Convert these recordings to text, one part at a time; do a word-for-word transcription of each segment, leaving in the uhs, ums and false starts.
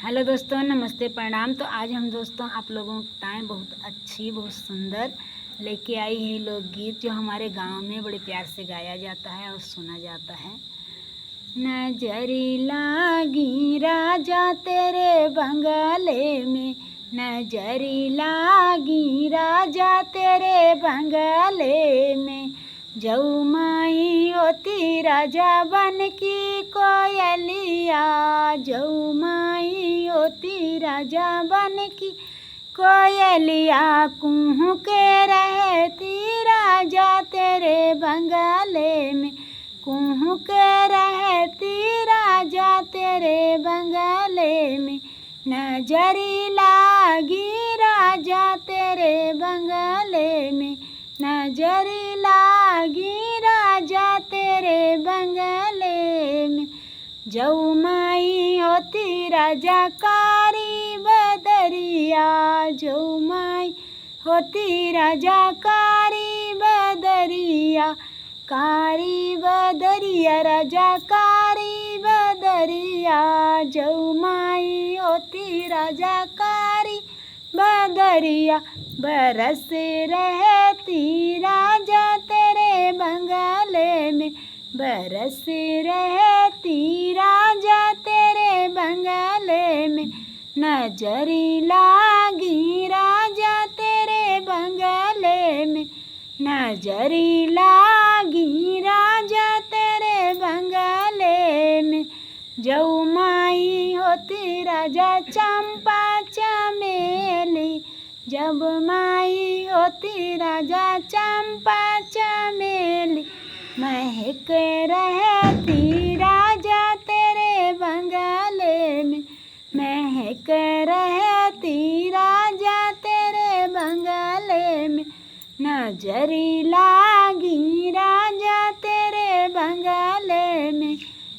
हेलो दोस्तों, नमस्ते, प्रणाम। तो आज हम दोस्तों आप लोगों के ताएं बहुत अच्छी, बहुत सुंदर लेके आई है लोकगीत, जो हमारे गांव में बड़े प्यार से गाया जाता है और सुना जाता है। नजरी लागी राजा तेरे बंगले में, नजरी लागी राजा तेरे बंगले में, जऊ माई होती राजा बन की कोयलिया, जऊ माई होती राजा बन की कोयलिया, कुहू के रहती राजा तेरे बंगले में, कुहू के रहती राजा तेरे बंगले में, नजरी लागी राजा तेरे बंगले में, नजरी लागी राजा तेरे बंगले में, जऊ माई होती राजा कारी बदरिया, जऊ माई होती राजा कारी बदरिया, कारी बदरिया राजा कारी बदरिया, जऊ माई होती राजा कारी बदरिया, बरस रहती राजा तेरे बंगले में, बरस रहती राजा तेरे बंगले में, नजरी लागी राजा तेरे बंगले में, नजरी लागी राजा तेरे बंगले में, जऊ माई होती राजा चंपा चमेली, जब माई होती राजा चंपा चमेली, महक रहती राजा तेरे बंगले में, महक रहती राजा तेरे बंगले में, नजरी लागी राजा तेरे बंगले में,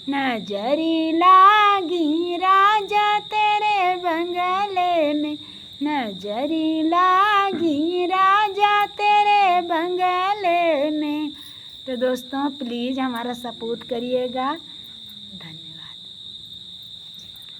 नजरी लागी राजा तेरे बंगले में, नजरी लागी राजा तेरे बंगले में। तो दोस्तों, प्लीज हमारा सपोर्ट करिएगा,